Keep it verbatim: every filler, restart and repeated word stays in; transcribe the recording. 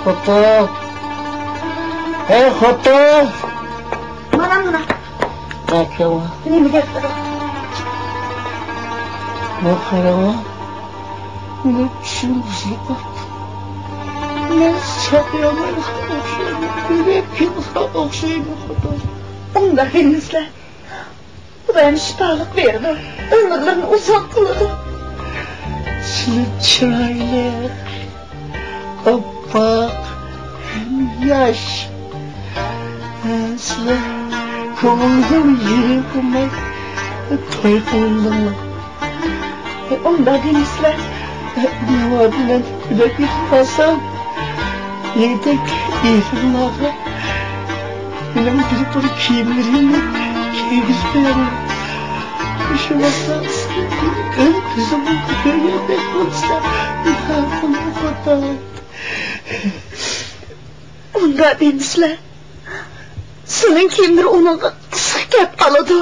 خوتۇن! ھەي، خوتۇن! مانا، مانا. ئەكەۋا. نېمە گەپ بار؟ بۇ قاراڭا. مېنىڭ چۈشۈم بۇزۇلۇپ قاپتۇ. مەن ساقىيالمايدىغان ئوخشايمەن. ئۆلۈپ كېتىدىغان ئوخشايمەن، خوتۇن. ئۇنداق دېمىسىلە. خۇدايىم شىپالىق بېرىدۇ، ئۆمۈرلىرىنى ئۇزاق قىلىدۇ. سىلى چىرايلىق، ئاپئاق ھەم ياش. ھە، سىلى كۆڭۈلنىڭ يېرى بولماي توي قىلدىڭلار. ئۇنداق دېمىسىلە. ناۋادا مەن ئۆلۈپ كېتىپ قالسام، يېگۈدەك ئېرىملارغا مېنىڭ بىر، بىر كىيىملىرىمنى كىيگۈزۈپ قويايلى. شۇ ۋاقىتتا ئۆز كۆزۈم بىلەن كۆرگەندەك بولسا، ناھايىتى خوتۇن. ئۇنداق دېمىسىلە. سۇنىڭ كىيىملىرى ئۇنىڭغا قىسىق كەپ قالىدۇ.